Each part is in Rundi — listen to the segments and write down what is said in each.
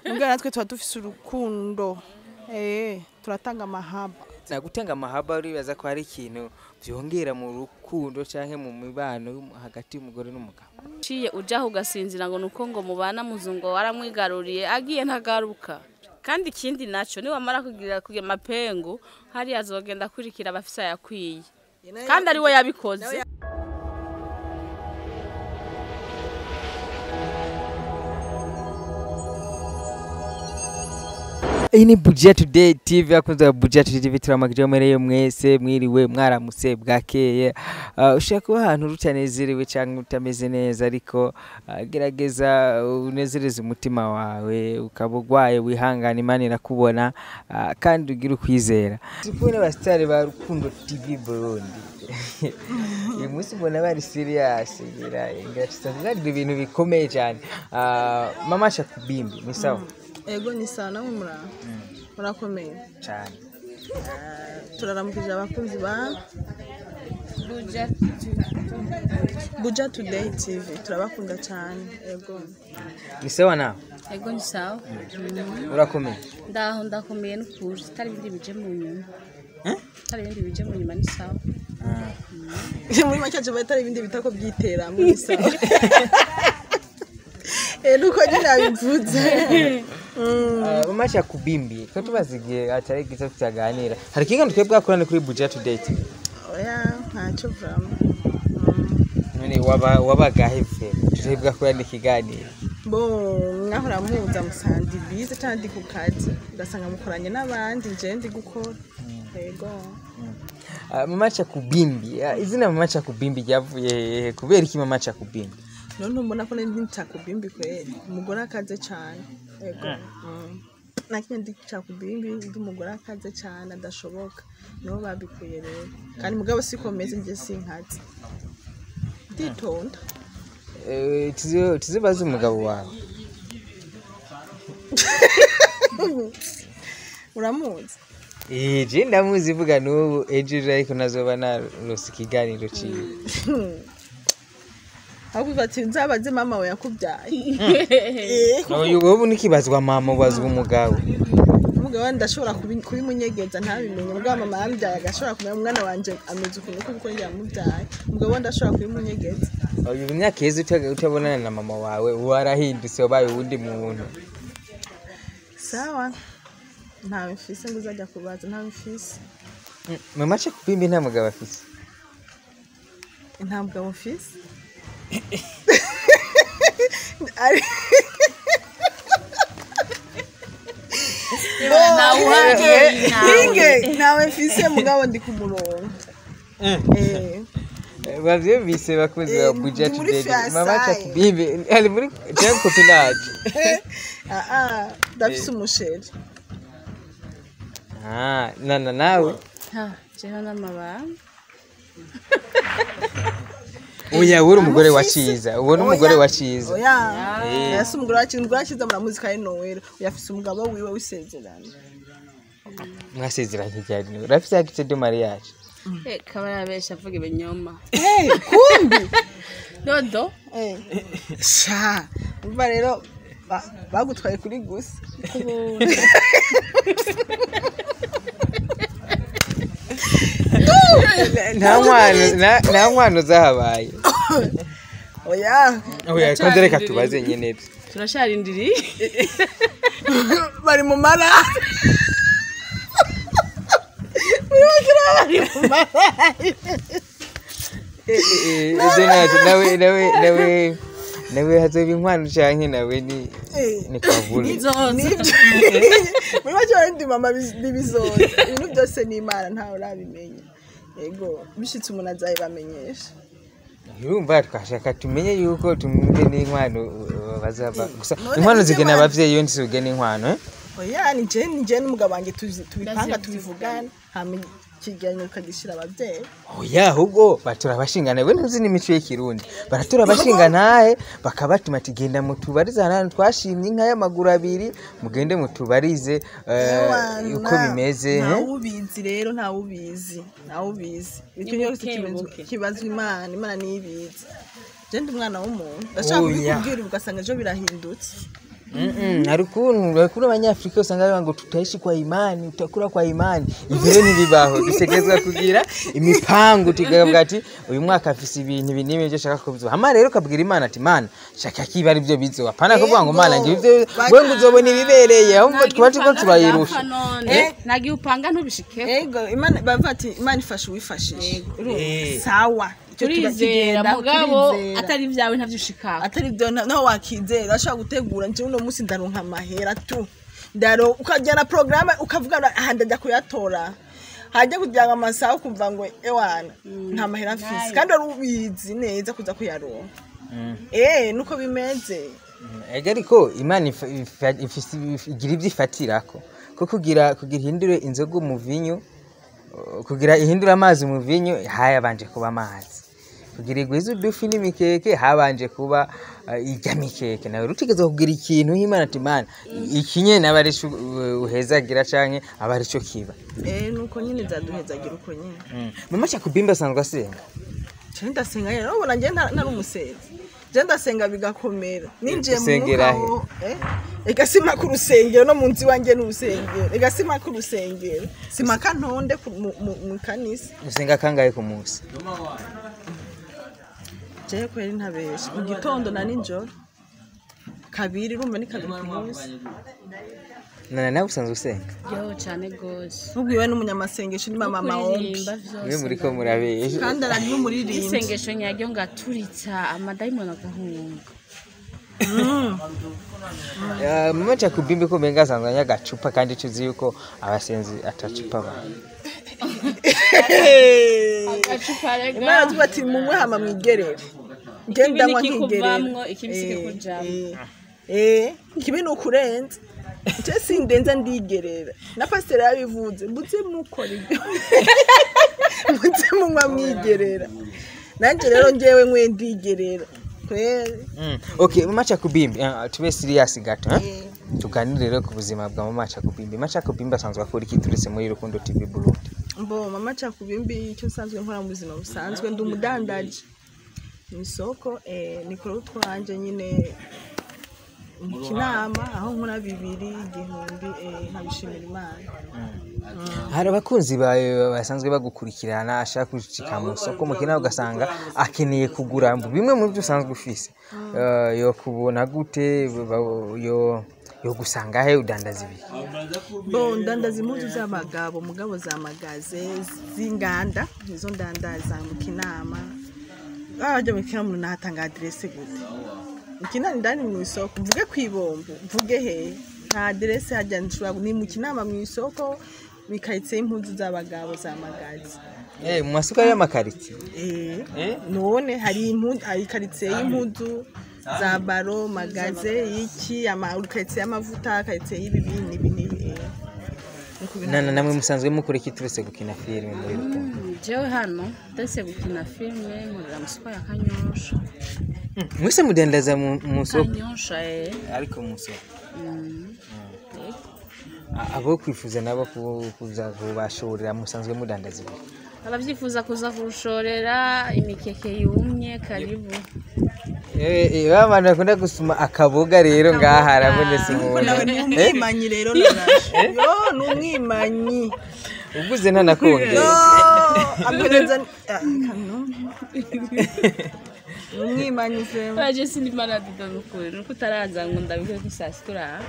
Mbwa natwe tuba dufise urukundo. Turatanga amahaba. Na gutanga amahaba uribaza ko hari ikintu vyongera mu rukundo canke mu mibano hagati y'umugore n'umugabo. Ciye ujaho ugasinzira ngo nuko ngo mubana muzungo waramwigaruriye agiye ntagaruka. Kandi ikindi naco ni wamara kugira kugira mapengo hari azogenda kurikira abafisa yakwiye. Kandi ari we yabikoze. Iyi ni Buja Today TV, akunze Buja Today TV turamagije mereye mwese mwiriwe mwaramutse bwakeye. Ushaka kuba ahantu rutanezerewe cyangwa utameze neza, ariko gerageza unezereze umutima wawe, ukaba ugwaye wihangana, Imana irakubona, kandi ugira ukwizera. Turi n'abastari ba Rukundo TV Burundi. Uyu munsi mbona bari serious, ngira ngira ibintu bikomeye cyane. Mama Shakubimbi ni sawa? Ego ni sawa, namwe murakomeye cyane. Turaramukije abakunzi ba Buja Today TV, turabakunda cyane. Ego ni sawa nawe? Ego ni sawa. Urakomeye? Ndaho ndakomeye n'ukuri, tari bindi bije mu nyuma. Tari bindi bije mu nyuma ni sawa. Muri make je batari bindi bitako byitera muri sawa. Nuko nyine abivuze. Mama Shakubimbi, ko tubazigiye atari gito tutaganira. Hari kiganiro twebwe bwakorana kuri Buja Today TV. Oya, ntacyo vrama. None wabagahe tutari bwakorana ikiganiro. Bo mwahora muza musandi bize cyangwa ndi ku kazi, ugasanga mukoranye n'abandi nje ndi gukora. Yego. Mama Shakubimbi, izina Mama Shakubimbi ryavuye kubera iki Mama Shakubimbi? None mbona ko ndi Shakubimbi kweri, umugore akaze cyane. Yego. Nakindi ndi Shakubimbi, ndi umugore akaze cyane adashoboka. Niho babikuye rero. Kandi mugabo sikomeze nje sinkaze. Nditonda. Tuzibaze umugabo wawe. Uramuzi? Je ndamuzi vuga n'ubu ejo ariko nazoba narose ikiganiro ciwe. Ahubwo ati nzabaze mama we yakubyaye. Ubu nikibazwa mama ubazwa umugabo. Umugabo ndashobora kubimunyegeza ntabimenye. Mugabo mama yambyaye agashobora kumenya umwana wanje ameze ukuntu kuko njye yamubyaye. Umugabo ndashobora kubimunyegeza. Uyu myaka yeze utabonana na mama wawe warahindutse wabaye uwundi muntu. Sawa. Ntawe mfise ngo uzajya kubaza, ntawe mfise. Mama Shakubimbi nta mugabo afise. Nta mugabo mfise. Nawe mfise mugabo ndi ku murongo. Bavyumvise bakunzi ba Buja Today. Mama Shakubimbi ari muri jam copinage. Ndafise umusheri. Nana nawe? Jeho n'amabanga. Oya, uri umugore wa Ciza, ubona umugore wa Ciza. Oya. Yasi umugore wa Ciza, umugore wa Ciza muramuzi kandi Noel, uyafise umugabo wiwe wisezerano. Mwasezeranye cyane. Urafise acte de mariage. Kabarabesha avuga ibinyoma. Kumbi. Dodo. Sha. Umva rero bagutwaye kuri gusa. Nta nkwano zahabaye. Oya. Oya, kandi reka tubaze nyene. Turasharindiriye. Bari mu mara. Bari mu mara. Nawe hazoba inkwano canke nawe ni kwavule. Muri make ndi mama bibizoza. Ibintu byose ni Imana ntawe urabimenya. Yego, bishitse umuntu azabibamenyesha. Urumva twashaka tumenye yuko tumwe n'inkwano bazava. Gusa inkwano zigena abavyeyi yo ntizigena inkwano. Oya, ni je n'umugabo wanjye tubipanga tubivugana, hama ikiganiro ukagishira abavyeyi. Oya, ahubwo batura abashingana, we ntuzi n'imico y'ikirundi. Baratura abashinganahe bakabatuma ati genda mutubarize ahantu twashimye inka y'amaguru abiri, mugende mutubarize uko bimeze. Ntawubizi rero, ntawubizi. Ikintu cyose kibazwa Imana, Imana niyo ibizi. Je ndi umwana w'umuntu, ndashaka kubikubwira ugasanga ejo birahindutse. Hari ukuntu abanyafrika usanga bavuga ngo tutaishi kwa imani, utakula kwa imani. Ivyo rero ntibibaho, dutegerezwa kugira imipango, tukavuga ati uyu mwaka afise ibintu ibi n'ibi byo shaka kubizoba. Hama rero ukabwira Imana ati Mana shaka kiba ari byo bizoba, apana kuvuga ngo Mana ngiye ivyo wewe ngo uzobona ibibereye, ahubwo tuba turiko turayirusha. Nagiye upanga ntubishikeko. Ego, Imana bavuga ati Imana ifasha uwifashije. Sawa. Icyo Turizera turakigenda, mugabo turizera. atari ibyawe ntavyo ushikako. Atari byo naho wakizera ashobora gutegura njyewe uno munsi ndaronka amahera tu ndaro ukajyana porogaramu ukavuga ngo aha ndajya kuyatora, hajya kugira ngo amasaha ukumva ngo ewana nta mahera mfise, kandi wari ubizi neza kuza kuyaronka. Nuko bimeze. Ega ariko Imana igira ibyo ifatirako, ko kugira ihindure inzoga mu vinyo, kugira ihindure amazi mu vinyo hayabanje kuba amazi, kugira igwize udufi n'imikeke habanje kuba irya mikeke. Nawe rutigeze kugira ikintu Imana ati Imana iki nyene aba arico uhezagira canke aba arico kiba. Nuko nyine zaduhezagira uko nyine. Mama Cakubimba asanzwe asenga. Jewe ndasenga rero, ubona njye ntari umusenzi, jewe ndasenga bigakomera ninjiye mu Usengera mwuka wo ega sima ku rusengero no mu nzu iwanjye n'urusengero, ega sima ku rusengero, sima kantonde mu kanisa. Usenga kangahe ku munsi? Jewe kweri ntabesha, mu gitondo na nijoro kabiri, urumva ni kabiri ku munsi. Nana nawe usanzwe usenga? Yo cyane gose. Ntubwiwe n'umunyamasengesho ni mama Maombi. Kuririmba vyose Mwe muriko murabesha. Kandi arari n'umuririmbyi. Isengesho nyaryo ngaturitsa amadayimoni agahunga. Mama Cakubimba ko umenga asanzwe anywa agacupa, kandi tuzi yuko abasenzi atacupa ba. Agacupa rega. Imana tuba ati munywe hama mwigerere. Nge ndanywa nkigerera. Ikikuvamwo, ikibi sikikujamwo. Ikibi ni ukurenza. Nje sindenza ndigerera. Na pasiteri yabivuze, muze mukora ibyo. Muze munywa mwigerera. Nanje rero ngewe nkwe ndigerera. Kweri. Okay, Mama Cakubimba, tube serious gato, eh? Tuganire rero ku buzima bwa Mama Cakubimba. Mama Cakubimba asanzwe akora iki turetse muri Rukundo TV Burundi? Mbo Mama Cakubimba icyo nsanzwe nkora mu buzima busanzwe, ndi umudandaji mu isoko, nikora utwanje nyine mu kinama aho nkora 2,000, nkabishimira Imana. Hari abakunzi bawe basanzwe bagukurikirana, ashaka gushika mu soko mu kinama ugasanga akeneye kugura bimwe mu byo usanzwe ufise, yo kubona gute, yo gusanga he udandaza ibi? Bo ndandaza impuzu z'abagabo, mugabo za magaze z'inganda nizo ndandaza mu kinama. Bajya mu kinama nahatanga adresse gute? Mu kinama ndani mu isoko, mvuge kwibombo, mvuge he? Nta adresse hajya nshobora, ni mu kinama mu isoko bikayitse impuzu z'abagabo za magaze. Mu masoko y'amakaritsiye. None hari impuzu, hari karitsiye y'impuzu za baro magaze iki karitsiye y'amavuta, karitsiye y'ibibi n'ibi n'ibi. Nana namwe musanzwe mukora iki turetse gukina filime muri Rukundo? Jewe hano ndetse gukina filime nkorera mu soko ya Kanyosha. Mwese mudandaza mu soko? Kanyosha Ariko mu soko. Abo kwifuza nabo kuza kubashorera musanzwe mudandaza ibi? Abavyifuza kuza kurushorera imikeke yumye karibu. Abantu bakunda gusuma akaboga rero ngaha harabonetse umuntu. Nawe ni umwimanyi rero narashe. Yo ni umwimanyi. Uvuze ntanakongera. Yo apereza kano. Ni umwimanyi vraiment. Baje sinimana didonukuri nuko utaraza ngo ndabike ko saa sita uraha.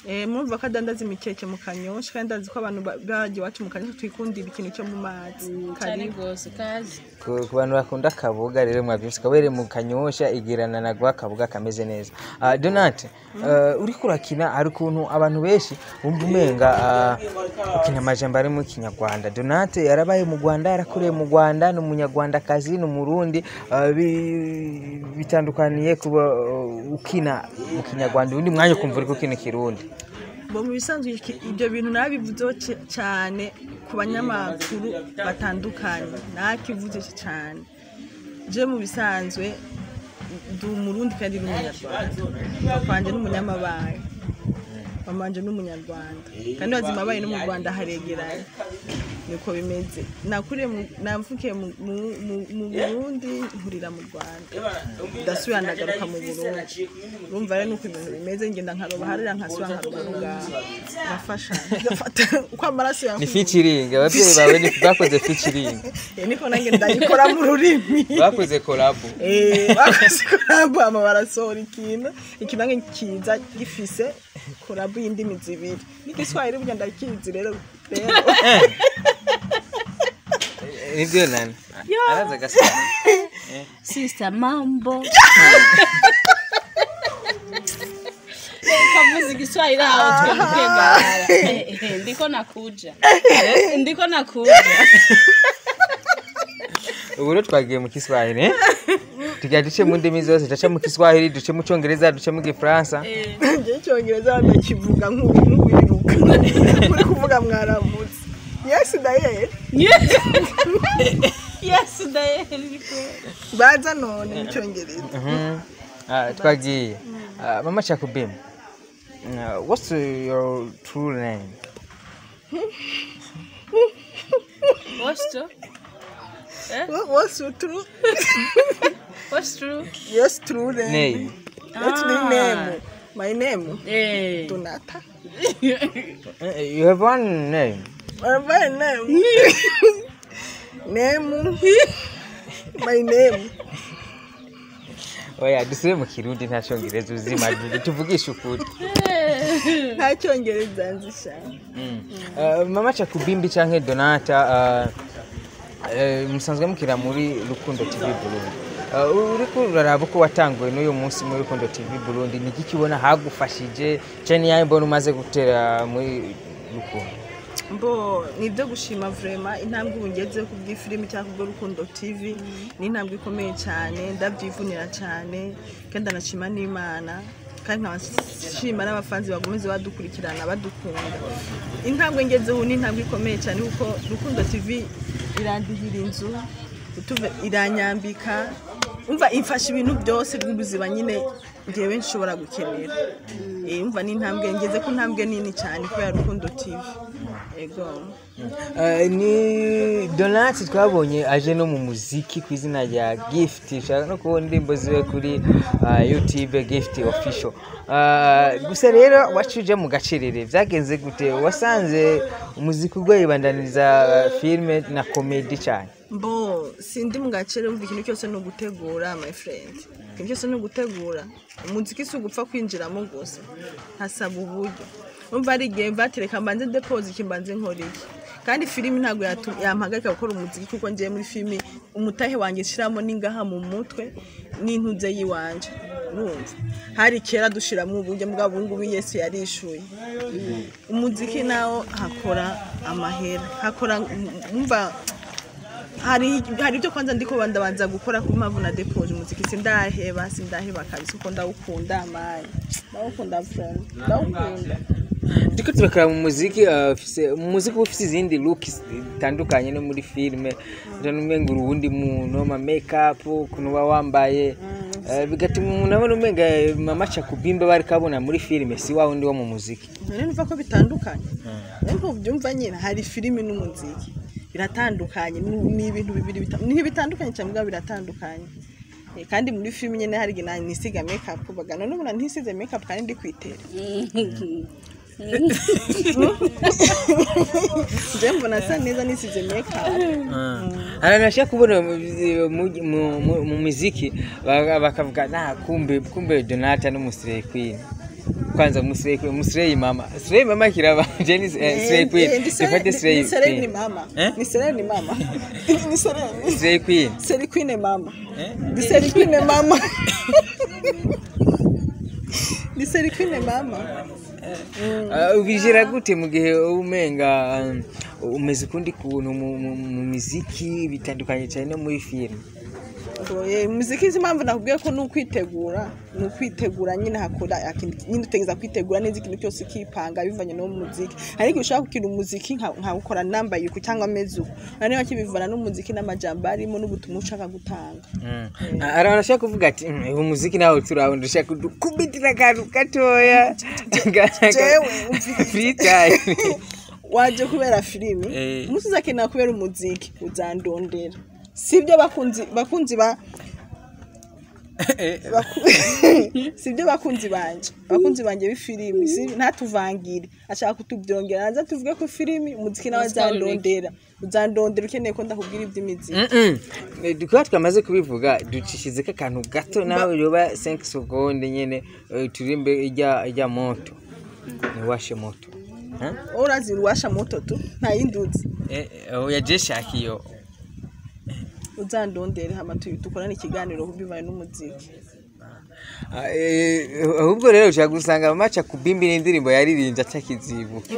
Murumva ko adandaza imikeke mu Kanyosha, kandi ndazi ko abantu bagiye iwacu mu Kanyosha twikundira ikintu cyo mu mazi. Cyane gose kazi. Ku bantu bakunda akaboga rero mwabyumvise kabere mu Kanyosha igirana na gwa kaboga kameze neza. Donat, uriko urakina hari ukuntu abantu benshi bumva umenga ukina amajambo ari mu Kinyarwanda. Donat yarabaye mu Rwanda, yarakoreye mu Rwanda, ni umunyarwandakazi, ni umurundi, bitandukaniye kuba ukina mu Kinyarwanda undi mwanya ukumva uriko ukina Kirundi. Bo mu bisanzwe ibyo bintu nabivuzeho cyane ku banyamakuru batandukanye, nakivuze cyane. Je mu bisanzwe ndi umurundi kandi ndi umunyarwanda. Papa wanje ni umunyamabaye, mama wanje ni umunyarwanda, kandi bazima baye no mu Rwanda haregeranye. Niko bimeze. Nakuriye navukiye mu Burundi, nkurira mu Rwanda, ndasubira ndagaruka mu Burundi. Urumva rero nuko ibintu bimeze, ngenda nkaroba harira, nkasubira nkaroba no ngaha, ngafasha ngafata uko amaraso Ni yakuye. Featuring ababyeyi bawe, ni bakoze featuring. Niko nanjye ndayikora mu rurimi. Bakoze collabo. Bakoze collabo, hama barasohora ikintu, ikintu nange kiza gifise collabo y'indimi zibiri n'igiswahili, burya ndakizi rero. Nibyo, nani araza gasa. Sister, mambo. Kavuze Igiswahili aho twebwe. Ndiko nakuja. Ndiko nakuja. Ubu rero twagiye mu Kiswahili, eh? Tugira duce mu ndimi zose, duce mu Kiswahili, duce mu Cyongereza, duce mu Gifaransa. Njye icyongereza ndakivuga nk'uwiruka muri kuvuga mwaramutse, yes dayeri. Yes, ndayeri. Baza none mu cyongereza. Ah, twagiye. Mama Chakubim, what's your true name? What's true? What's your true? What's true? Yes, true name. Name. What's the name? My name? Eh. Donata. You have one name. My name, name, my name. Oya, dusubire mu Kirundi, nta Cyongereza uzi, madure tuvugishe ukuri. Nta cyongereza nzi sha. Mama Chakubimbi canke Donata, musanzwe mukira muri Rukundo TV Burundi. Uriko uraraba uko watanguye n'uyu munsi muri Rukundo TV Burundi, ni iki ubona hagufashije canke niyahe mbona umaze gutera muri Rukundo? Mbo ni ibyo gushima vraiment, intambwe ubu ngezeho ku bw'ifilimi cyangwa kubwo Rukundo TV ni intambwe ikomeye cyane, ndabyivunira cyane kandi ndanashima n'Imana, kandi nkabashima n'abafanzi bakomeze badukurikirana, badukunda. Intambwe ngezeho ni intambwe ikomeye cyane kuko Rukundo TV irandihira inzu, iranyambika, umva imfasha ibintu byose by'ubuzima nyine ngewe nshobora gukenera. Umva ni intambwe ngeze ku ntambwe nini cyane kubera Rukundo TV, ego. Ni Donati twabonye aje no mu muziki ku izina rya Gift, ushaka no kubona indirimbo ziwe kuri YouTube Gift Official. Gusa rero wacuje mu gacerere, vyagenze gute? Wasanze umuziki ubwo yibandaniriza filme na comedy cyane? Mbo sindi mu gacere, umva ikintu cyose ni ugutegura, my friend, ikintu cyose ni ugutegura. Umuziki si ugupfa kwinjiramo gusa, hasaba uburyo. Umva ari igihe mvatereka mbanze depose iki, mbanze nkora iki, kandi filimi ntabwo yampagarika gukora umuziki, kuko ngiye muri filimi umutahe wanjye nshiramo n'ingaha mu mutwe n'intuze y'iwanje. Urumva hari kera dushiramo uburyo bwa ngubu, Yesu yarishuye. Umuziki nawo hakora amahera, hakora, umva hari ibyo kwanza ndiko ndabanza gukora ku mpamvu na depose umuziki. Sindaheba, sindaheba kabisa, kuko ndawukunda mayi, ndawukunda friend, ndawukunda. Ndiko turakara mu muziki, mu muziki uba ufise izindi look zitandukanye no muri filime, umenga uri uwundi muntu, ama make up, ukuntu uba wambaye, bigatuma umuntu abona umenga Mama Chakubimba bari kabona muri filime si wa wundi wo mu muziki. None numva ko bitandukanye, rero ntubyumva nyine, hari filimi n'umuziki biratandukanye, ni ibintu bibiri ntibitandukanye cyane mugabo biratandukanye. Kandi muri filimi nyine hari igihe nisiga make up, bagana none ubu ntisize make up kandi ndi kwitera, njye mbona asa neza nisize make up. Hari abantu bashaka kubona mu muziki bakavuga na kumbe Donata n'umu slay queen. Kwanza umu slay queen, umu slay mama, slay mama kirabanje ni slay queen. Ni Dufate slay ni Sereni queen. Mama. Eh? Ni Sereni mama, ni Sereni. Slay queen. Seri queen mama. Eh? Ni seri queen mama, ni seri queen mama. Ubijira gute mu gihe umenga umeze ukundi kuntu mu miziki bitandukanye cyane no muri filime? Oye, muziki izi impamvu nakubwiye ko ni ukwitegura, ni ukwitegura nyine, hakora nyine utegeza kwitegura neza ikintu cyose ukipanga bivanye no mu muziki. Hari igihe ushobora gukina umuziki nkawukora nambaye uku cyangwa ameze uku, noneho kibivana n'umuziki n'amajambo arimo n'ubutumwa ushaka gutanga. Hari abantu bashaka kuvuga ati "Uyu muziki nawe turawundi, dushaka kudukubitira akantu gatoya." Jewe, umviriza. Free time. Waje kubera filimi. Umunsi uzakenera kubera umuziki uzandondera. Sibyo bakunzi ba sibyo bakunzi banje. Bakunzi banje b'ifilimi ntatuvangire. Ashaka kutubyongera naza tuvuge ko filimi umuziki nawe azandondera. Uzandondera ukeneye ko ndakubwira iby'imiziki. Kuba twamaze kubivuga ducishize akantu gato nawe yoba 5 secondes nyene turimbe ijya moto. Niwashe moto. Urazi ruwasha moto tu nta yindi uzi. Oya je shaka iyo. Uzandondere hama dukorane ikiganiro bibaye n'umuziki. Ahubwo rero ushaka gusanga Mama Kubimbi n'indirimbo yaririmbye atakizibuka.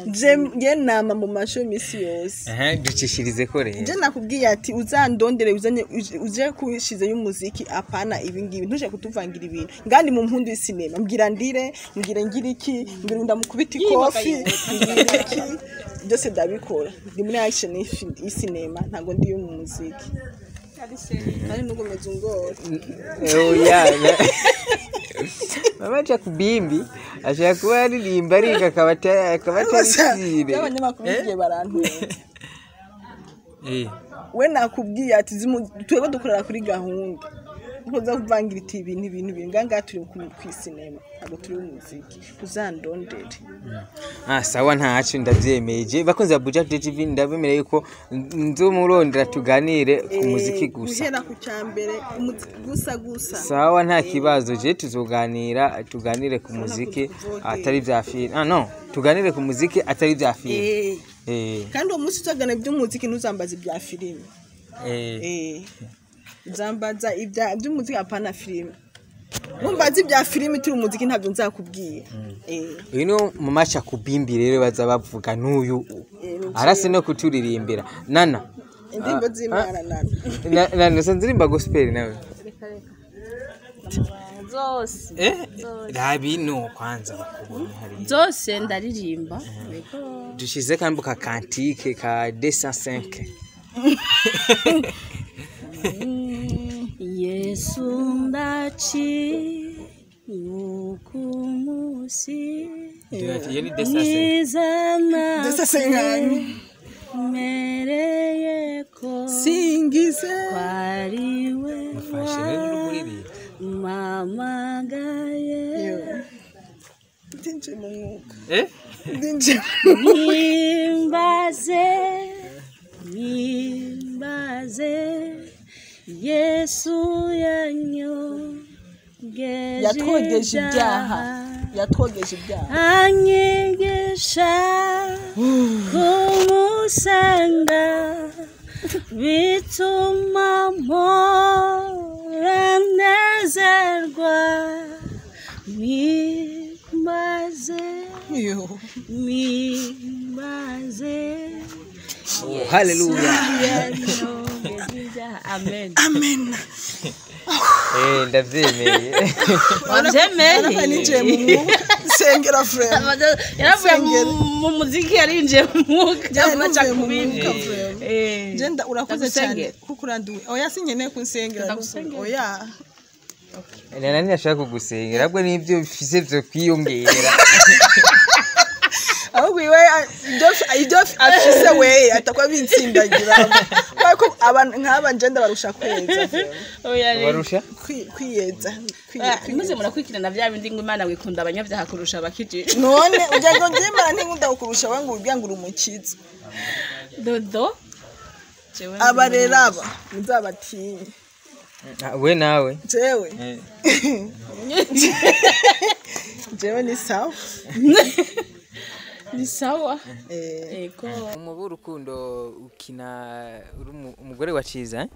Je nama mu masho misi yose. Ducishirize ko rero. Je nakubwiye ati uzandondere uzanye uje kubishize y'umuziki apana ibi ngibi ntuje kutuvangira ibintu. Ngandi mu mpundu y'sinema mbwira ndire mbwira ngira iki mbwira ndamukubita ikofi mbwira iki byose ndabikora. Ndi muri action y'sinema ntago ndi mu muziki. Kandi nugomeza ungora. Oya. Mama Kubimbi ashaka kuba yaririmba ariko akaba atarisire. Abanyamakuru igihe barantuye. We nakubwiye ati twebwe dukorera kuri gahunda. Nkoza kuvangira iti ibintu nganga turi ku sinema ntabwo turi mu muziki. Uzandondere. Sawa ntacu ndavyemeje. Bakunze ba Buja TV ndabemereye yuko nzomurondera tuganire ku muziki gusa. Guhera ku cyambere umuziki gusa. Sawa nta kibazo je tuzoganira tuganire ku muziki atari vya film. No, tuganire ku muziki atari vya film. Kandi uwo munsi tuzagana iby'umuziki ntuzambaza ibya filime. Uzambaza iby'umuziki apana filime. Numbaza ibya filime turi umuziki ntabyo nzakubwira. Uyu ni Mama Kubimbi rero baza bavuga n'uyu arase no kuturirimbira. Nana indirimbo z'Imana nana. Nana sanzirimba gospel nawe. Reka. Zose. Rabi no kwanza bakubonye hariya. Zose ndaririmba. Dushize kambo ka cantique ka 205. Yesu ndachi ukumusi mwiza mereyeko singize kwariwe mamagaye ndinje mu mwuka ndinje nimbaze Yesu yanyogeje yatwogeje ibyaha anyigisha kumusanga bituma mpora nezerwa mimbaze Hallelujah. Amen. Amen. Ndavyemeye. Wavyemeye? Ninjiye mu mwuka. Sengera frère. Yaravuye mu muziki yarinjiye mu mwuka. Amaca kubindi. Jenda urakoze cyane kuko uranduwe. Oya sinkeneye kunsengera. Oya. Nani ashaka kugusengera ahubwo nibyo bifise byo kwiyongera. Ahubwo iwe ibyo afise we atakwa bitsindagira. Kuko abantu nk'aba njenda barusha kweza. Oya barusha kwiyeza. Muze murakwikirana bya bindi ngo Imana wikunda abanyabyaha kurusha abakijije. None ujya ngo Imana ntinkunda kukurusha we ngo ubyange umukiza. Dodo abarera aba muzabatinye. We nawe jewe jewe ni sawa. Ni sawa. Ego. Umubu urukundo ukina uri umugore wa Ciza?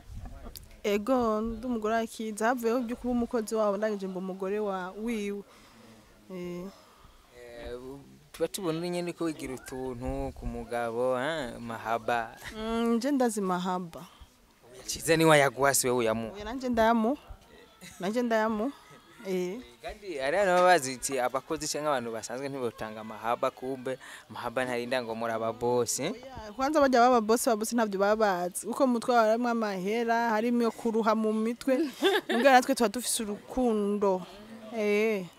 Ego ndi umugore wa Ciza havuyeho byo kuba umukozi wabo ndangije mba umugore wa wiwe. Tuba tubona uri nyene ko wigira utuntu ku mugabo mahaba. Nje ndazi mahaba. Ciza ni wayaguha siwe uyamu. Oya nanje ndayamu. Nanje ndayamu. Kandi ari hano bazi ati abakozi cyangwa abantu basanzwe ntibotanga mahaba kumbe mahaba ntarinda ngo muri aba boss. Kwanza bajya baba boss ba boss ntabyo babazi uko mutwe harimwe amahera harimo kuruha mu mitwe mbwa natwe tuba dufise urukundo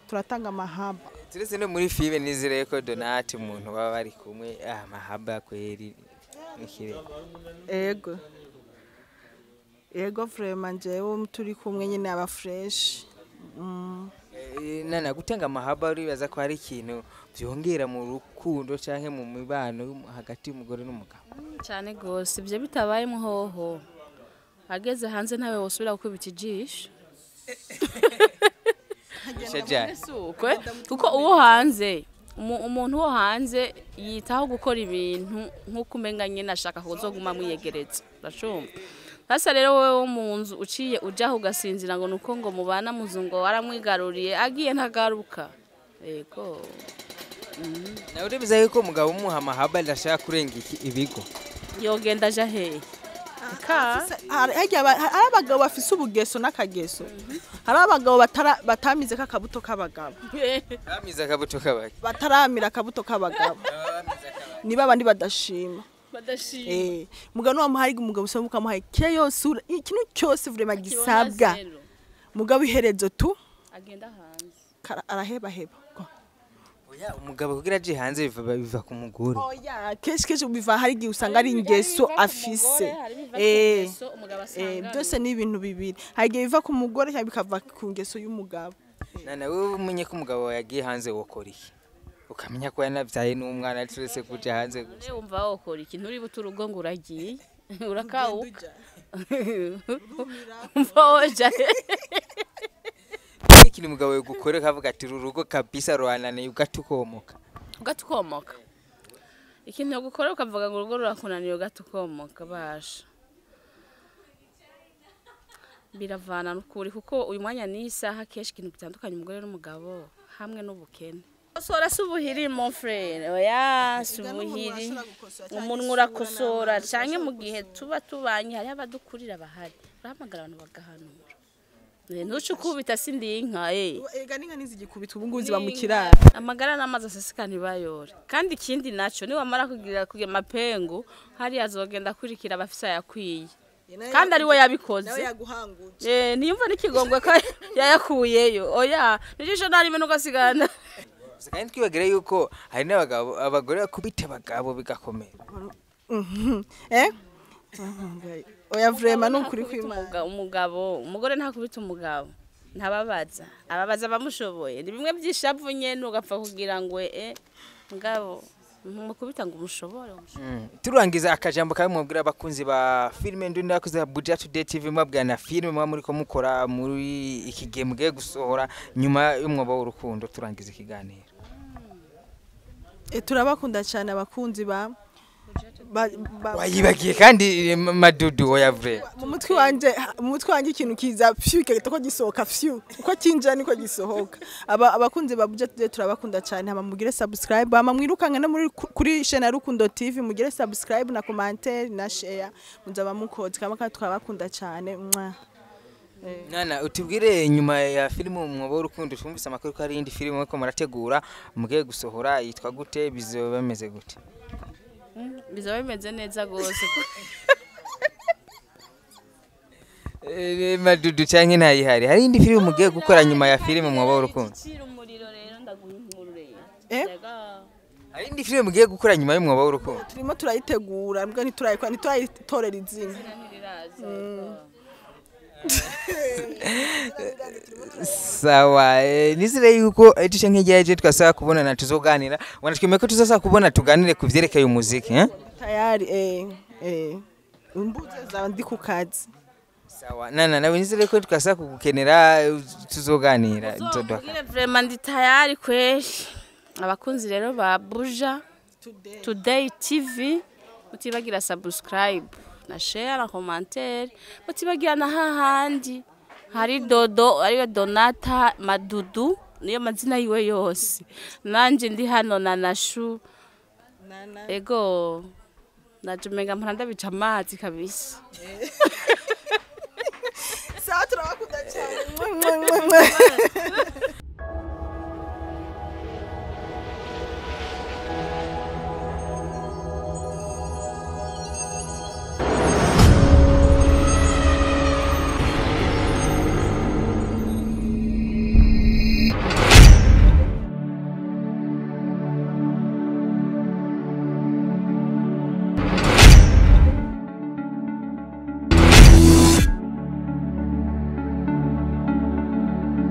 Turatanga amahaba. Turetse no muri filime nizere ko Donat umuntu baba bari kumwe amahaba kweri ikire. Ego. Ego vraiment jewe turi kumwe nyine aba fresh. Nana gutanga amahaba uribaza ko hari ikintu byongera mu rukundo canke mu mibano hagati y'umugore n'umugabo? Cyane gose ibyo bitabaye muhoho ageze hanze ntawe wosubira gukubita ijisho. Sukwe kuko uwo hanze umuntu wo hanze yitaho gukora ibintu nkuko umenga nyine ashaka kuzoguma mwiyegereza uracumva. Sasa rero wowe wo mu nzu uciye ujaho ugasinzira ngo nuko ngo mubana muzungo waramwigaruriye agiye ntagaruka. Yego. Nawe uribaza yuko umugabo umuha amahaba adashaka kurenga ibigo yogenda aja hehe? Hari abagabo bafise ubugeso n'akageso. Hari abagabo batamize kakabuto k'abagabo. Bamize akabuto k'abagabo. Bataramira akabuto k'abagabo. Niba abandi badashima. Badashima. Mugabo wamuhaye umugabo usaba ukamuhaye cyose ikintu cyose vraiment gisabwa. Mugabo iherezo tu agenda hanze. Araheba heba. Oya umugabo kugira aje hanze biva ku mugore. Oya kenshi biva hari igihe usanga ari ingeso afise. Byose ni ibintu bibiri. Hari igihe biva ku mugore cyangwa bikava ku ngeso y'umugabo. Nana wewe umenye ko umugabo yagiye hanze wokora iki? Ukamenya ko yanavyaye n'umwana turese kuja hanze gusa. Wumva wokora iki? Nturi buturugo ngo uragiye. Urakawuka. Umva woja. Ikintu umugabo gukore kavuga ati urugo kabisa ruhananiye ugatukomoka. Ugatukomoka. Ikintu gukora ukavuga ngo urugo rurakunaniye ugatukomoka basha. Biravana n'ukuri kuko uyu mwanya ni isaha kenshi ikintu bitandukanye umugore n'umugabo hamwe n'ubukene. Kosora si ubuhiri mon frère, oya si ubuhiri. Umuntu urakosora canke mu gihe tuba tubanye hari abadukurira bahari. Urahamagara abantu bagahanura. Ntucukubita sindi inka Ega ninka nizigikubita ubu nguzi bamukirara. Amagara n'amazi aseseka ntibayore. Kandi ikindi naco ni wamara kugira mapengu hari azogenda kurikira abafisa yakwiye. Kandi ari we yabikoze. Nawe yaguhanguje. Niyumva n'ikigongwe ko yayakuyeyo. Oya, nijisho nari ibintu ugasigana. Kandi twibagire yuko hari n'abagabo abagore bakubita abagabo bigakomera. Oya vraiment nukuri kwimana. Umugabo, umugore ntakubita umugabo. Ntababaza. Ababaza bamushoboye. Ni bimwe byishavu nyene ugapfa kugira ngo mugabo mukubita ngo umushobore. Turangiza akajambo kamwe mubwira abakunzi ba filme ndundi yakoze Buja Today TV mwabwira na filme mwa muri ko mukora muri iki gihe mugiye gusohora nyuma y'umwobo w'urukundo turangiza ikiganiro. Turabakunda cyane abakunzi ba wayibagiye kandi Madudu oya vrai. Mu mutwe wanje ikintu kiza fyu kigahita gisohoka fyu uko kinjira niko gisohoka. Abakunzi ba Buja Today turabakunda cyane hama mugire subscribe hama mwirukanka no muri kuri chaîne ya Rukundo TV mugire subscribe na commentaire na share muzaba mukoze kama kandi twabakunda cyane. Nana utubwire nyuma ya filime umwobo w'urukundo twumvise amakuru ko hari indi filime ko murategura mugiye gusohora yitwa gute bizoba bimeze gute? Bizaba bimeze neza gose. Madudu canke ntayihari. Hari indi filime mugiye gukora nyuma ya filime umwobo w'urukundo? Umuriro rero ndaguha inkuru rero. Hari indi filime mugiye gukora nyuma y'umwobo w'urukundo? Turimo turayitegura mbwa ntiturayikora ntiturayitorera izina. Sawa, nizere yuko ejo nk'igihe twasaba kubonana tuzoganira. Wanatwemeye ko tuzasaba kubona tuganire ku vyerekeye umuziki Tayari imbuze zawe ndi ku kazi. Sawa nana nawe nizere ko twasaba kugukenera tuzoganira. Nzodwa vraiment ndi tayari kweli. Abakunzi rero ba Buja Today TV mutibagira subscribe na share na commentaire mutibagira na hahandi hari Dodo ariwe Donata Madudu niyo mazina yiwe yose. Nanje ndi hano na Nashu nana. Ego najumenga mpora ndabica amazi kabisa. Sawa turabakunda cyane.